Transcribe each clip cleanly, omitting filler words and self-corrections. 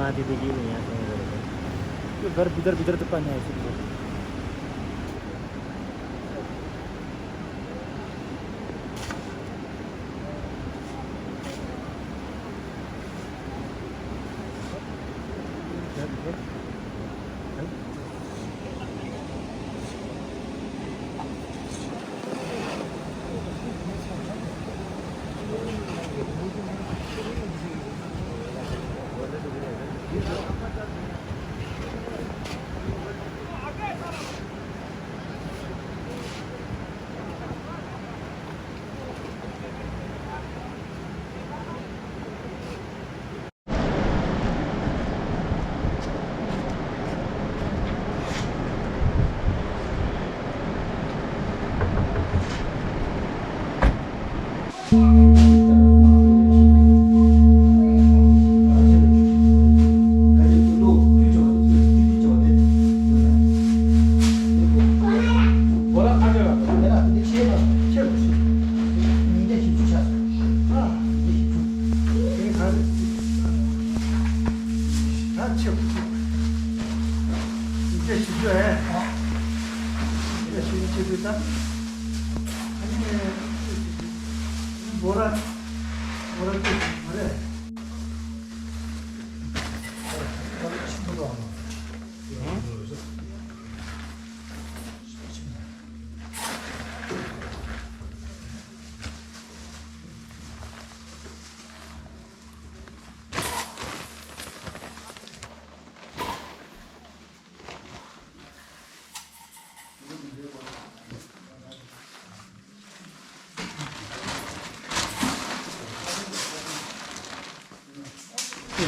माथिदेखि यहाँसम्म गरेको त्यो घर भित्र त पानी आइसक्यो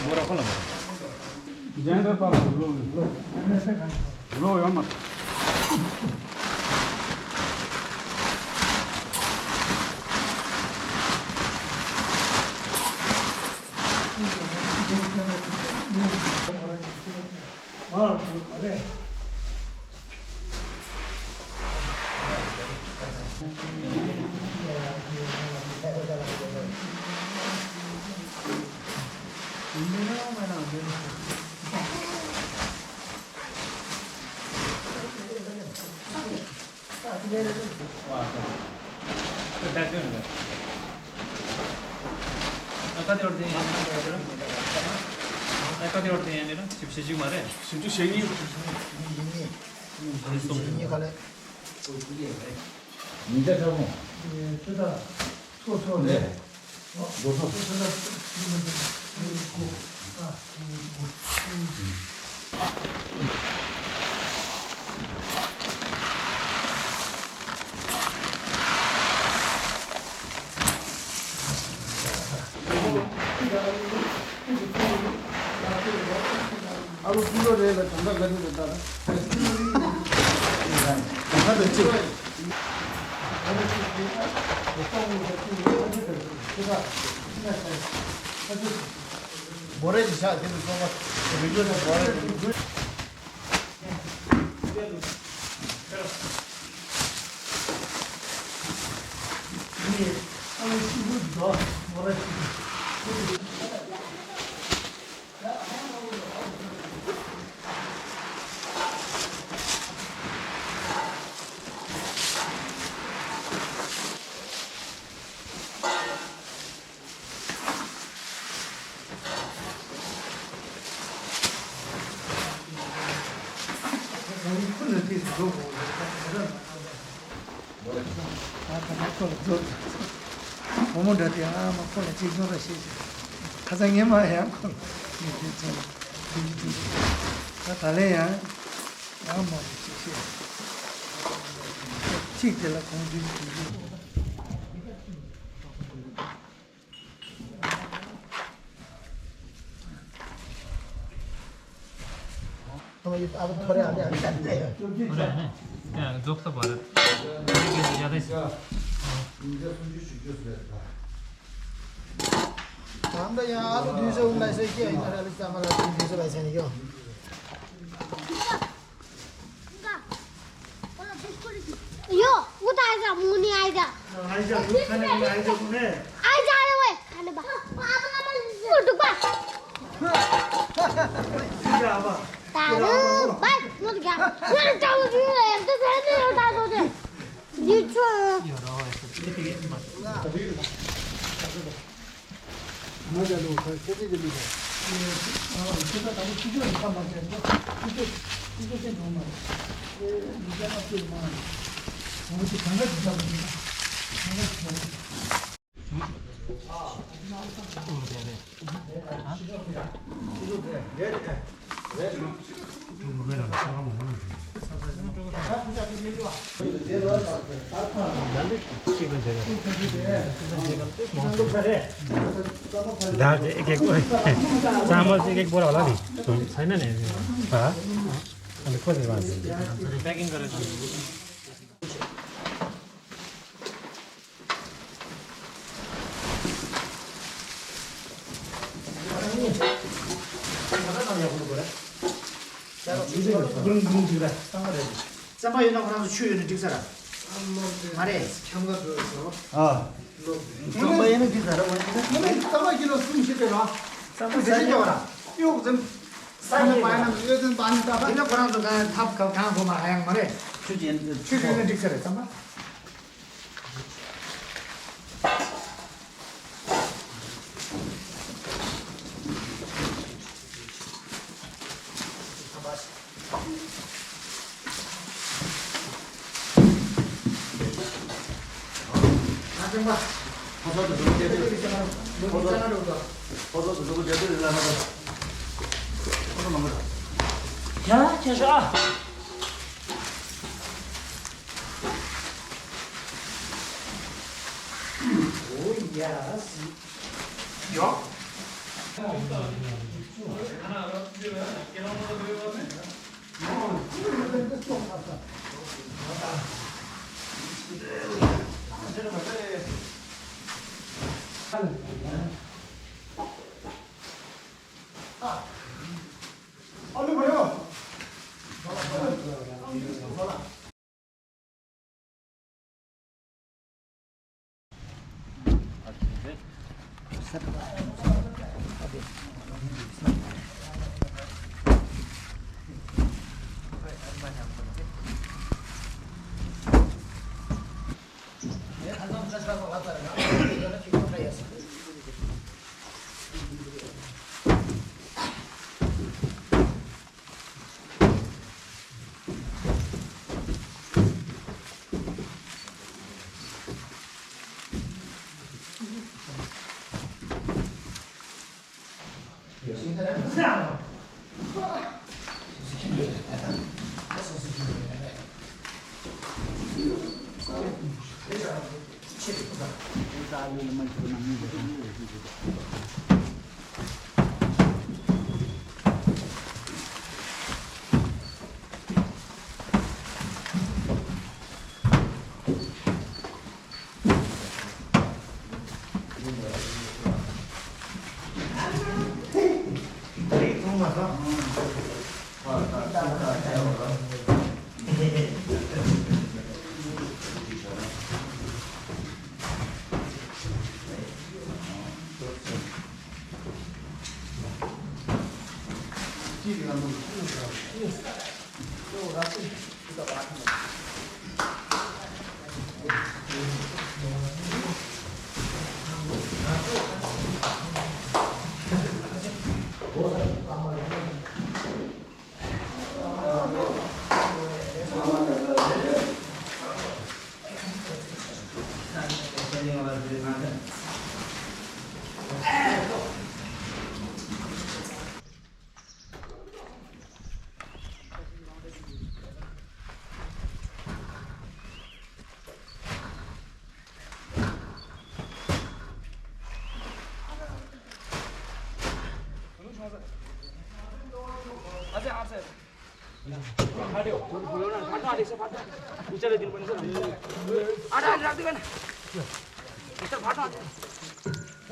뭐라고 하나 봐. 이제는 빨라. 로 엄마. 그래. कति उठ्थे यहाँनिर शिवसिजी मारे शिवजी सेनी निजा छ म त्यता छोछो ले दोसो अब किलो रेल ठंडा गर्नु देता है ठंडा बेच्ची बोरे दिशा के तो वीडियो में बोरे ये अब इसको दो बोरे अब थोड़े आगे आगे जाते हैं 그냥 녹서 버려. 이게 ज्यादा 있어. 인자 손주 죽였어요. हाम्रो यहाँ आलु 219 के हैन र चामल 200 छैन यो यो उता आइज मुनि आइज आइज खाने आइज कुने आइज आयो ओए खाने बा अब नमल टुक्पा तारू भाइ म त गया मेरो टाउ जुले हेर्दै फेरि एउटा दोले जित्छु मजा लो त्यति जति त्यो त अब छिटो हुन्छ मान्छे छिटो छिटो चाहिँ नहुनु ए बिचारा त्यो म त्यो सँगै दाल चाहिँ एक चामल चाहिँ एक बोरा होला नि छैन नि अनि कति प्याकिङ गरेर sama yana kurang cuy ni dik sara mare chamga sama yana dik sara sama kilo sum chite ra sama besi jawara yo jam sama paina yo jam pani ta ba ina kurang to kan thap ka kan ko ma hayang mare cuy ni dik sara sama 야, 제수아. 얼른 버려.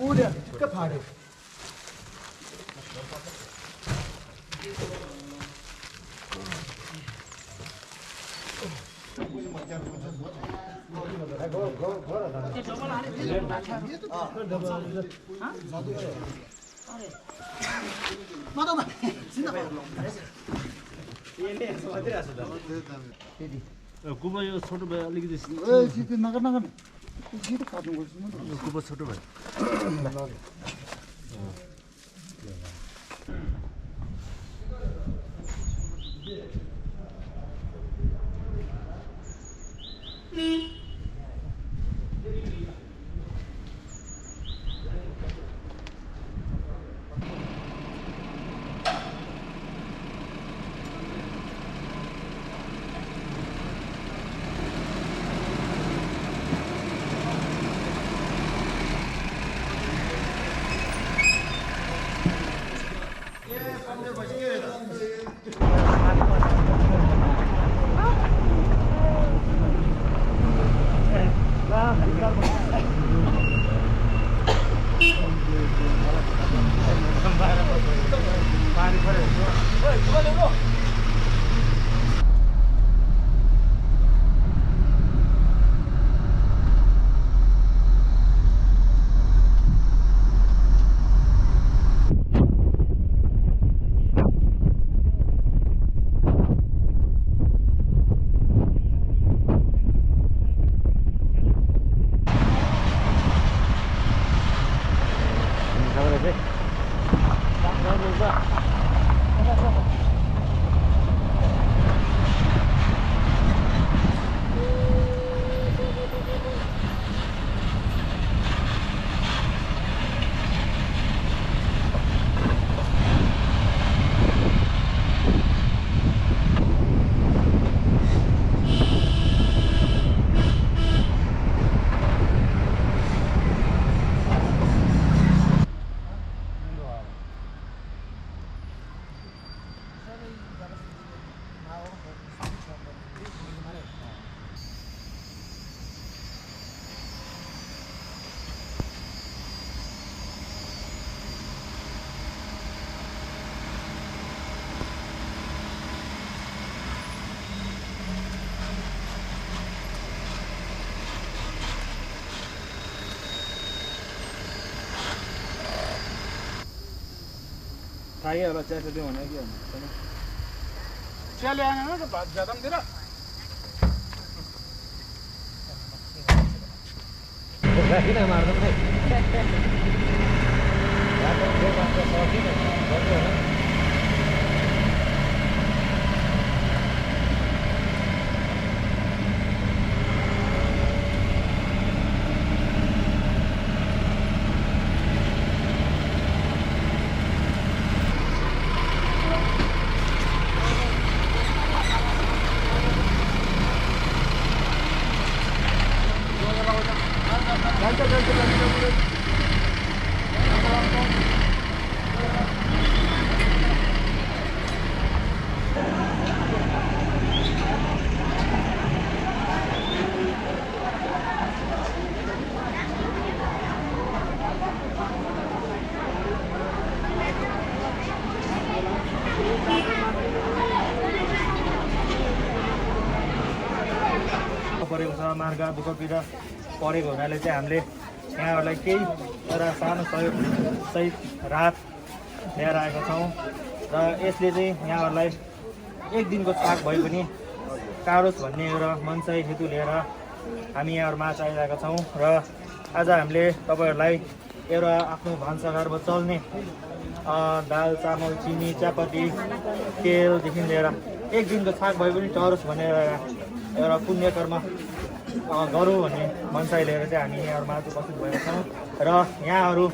उड्यो ठिक्क फाड्यो गुबा यो छोटो भयो अलिकति नगर नगर छिटो काट्नु पर्छ गुबा छोटो भयो खाइए होला चिया दिउँ भने के हुन्छ चिया ल्याएन त भात ज्यादा पनि दिएर किन मार्दैन खै परेको छ मार्ग दुःख पीडा परेको हुनाले चाहिँ हामीले यहाँहरूलाई केही एउटा सानो सहयोग सहित राहत ल्याएर आएका छौँ र यसले चाहिँ यहाँहरूलाई एक दिनको थाक भए पनि कारोस् भन्ने एउटा मनसाय हेतु लिएर हामी यहाँहरूमा आइरहेका छौँ र आज हामीले तपाईँहरूलाई एउटा आफ्नो भान्साघरमा चल्ने दाल चामल चिनी चियापत्ती तेलदेखि लिएर एक दिनको थाक भए पनि टरोस् भनेर एउटा पुण्य कर्म गरौँ भन्ने मनसाय लिएर चाहिँ हामी यहाँहरूमा आज उपस्थित भएका छौँ र यहाँहरू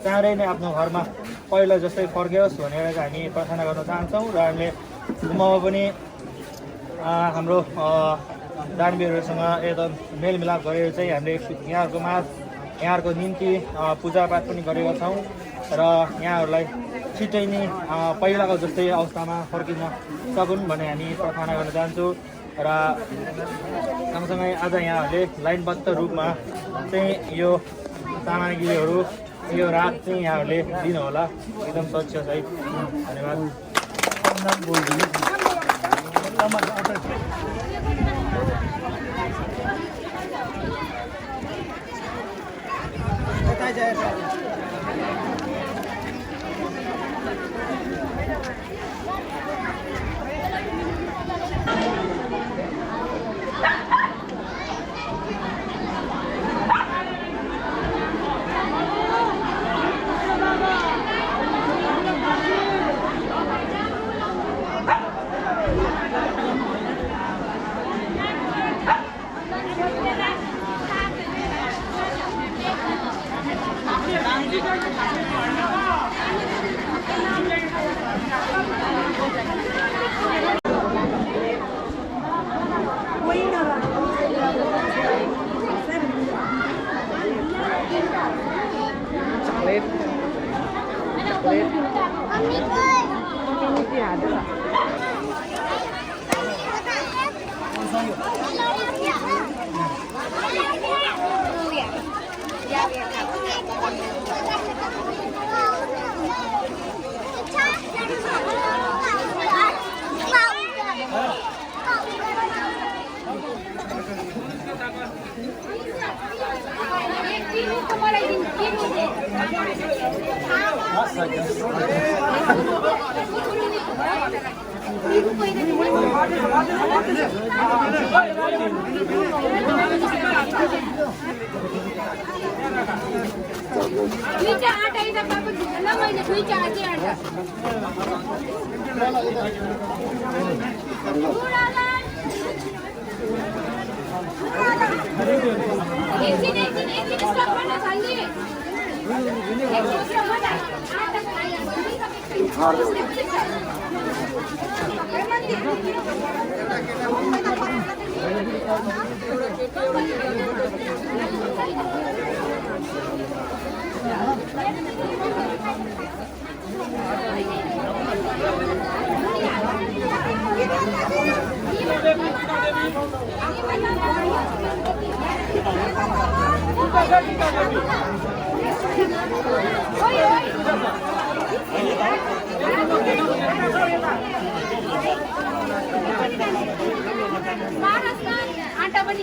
चाँडै नै आफ्नो घरमा पहिला जस्तै फर्कियोस् भनेर चाहिँ हामी प्रार्थना गर्न चाहन्छौँ र हामीले गुम्बामा पनि हाम्रो दानवीरहरूसँग एकदम मेलमिलाप गरेर चाहिँ हामीले यहाँहरूको निम्ति पूजापाठ पनि गरेका छौँ र यहाँहरूलाई छिट्टै नै पहिलाको जस्तै अवस्थामा फर्किन सकुन् भन्ने हामी प्रार्थना गर्न चाहन्छौँ र सँगसँगै आज यहाँहरूले लाइनबद्ध रूपमा चाहिँ यो सामग्रीहरू यो रात चाहिँ यहाँहरूले दिनुहोला एकदम तथ्यसहित धन्यवाद। दुईटा आटा यता पाएको थिएन मैले दुईटा अझै आटा एकछिन स्टप गर्न थाल्ने आटा पनि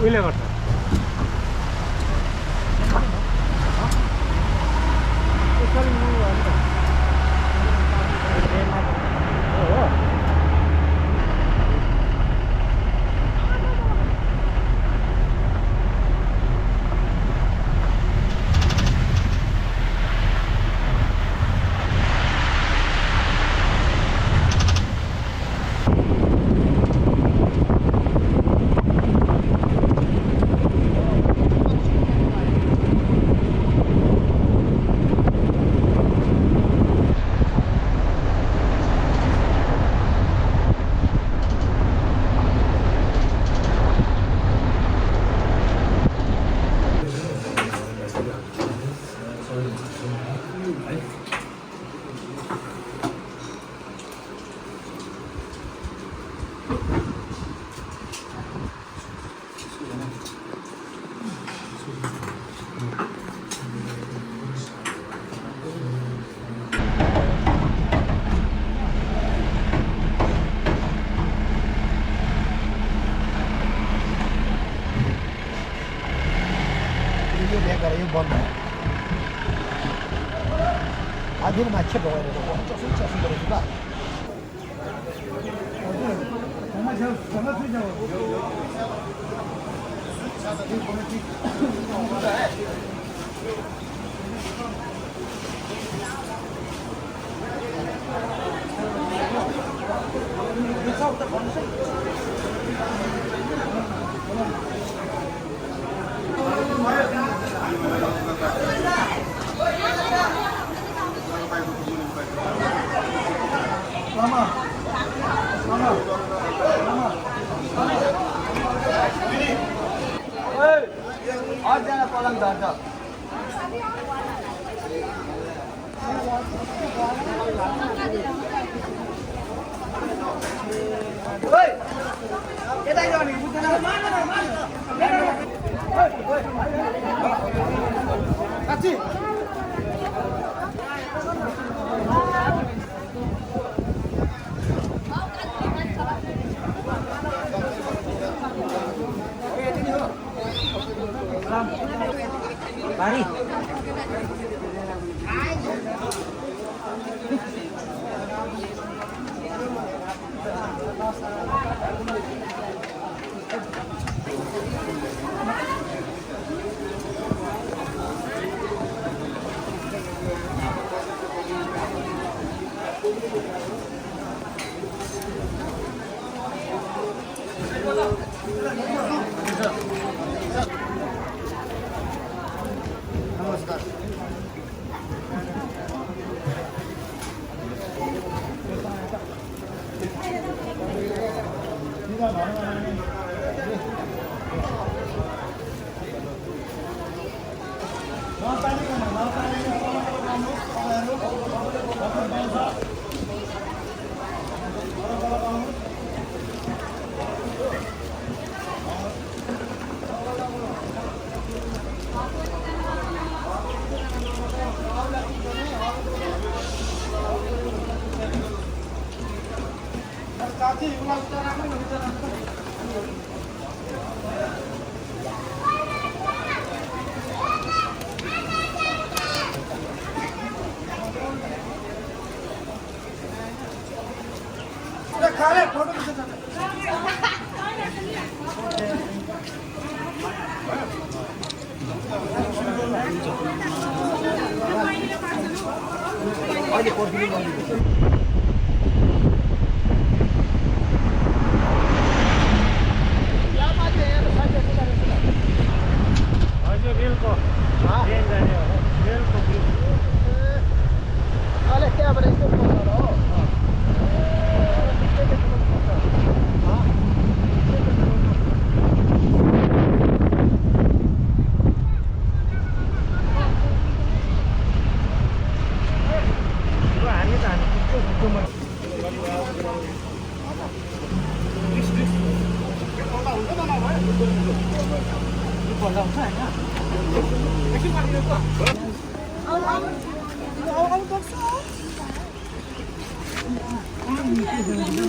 उहिले गर्छ यो बन्द भयो आधी माछे भएर चसुन गरेको बा अझजना पलङ धर्छ यता जाने बुझ्दैन साँच्ची Mari.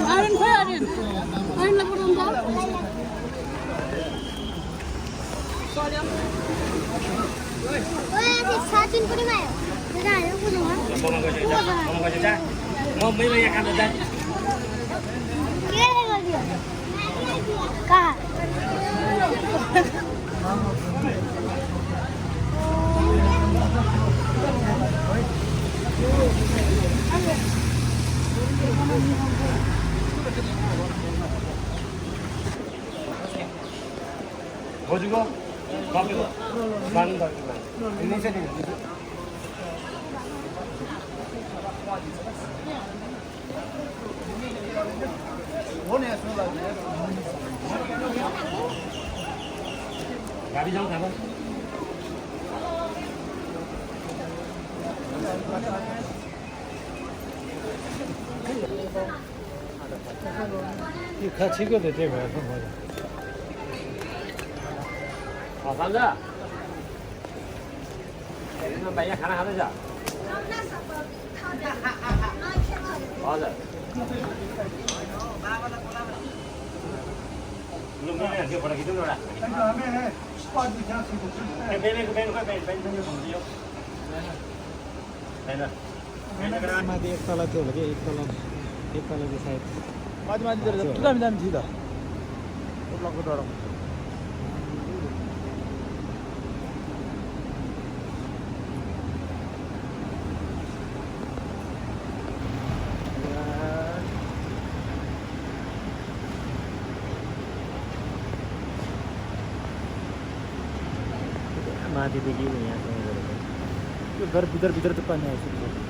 Arın koy arın. Arınla buradan da. त्यो साचिन पनि आयो त्यो जाने कुदुमा म मैले यहाँ खाँदा जाँ के गरिदियो कहाँ खोजुको कपीको माग्नु गाडी जाउँ खाँदा यो खाछीको त त्यही भएर सम्झा भाइ खाना खाँदैछ हजुर लु मैले त्यो फटाकिदिउँ न एउटा माथि एक तला थियो होला कि एक तला चाहिँ सायद माथि माथितिर दामी दामी थियो त ओर्लाको डर माथिदेखि यहाँसम्म गरेको यो घर भित्र त पानी आइसक्यो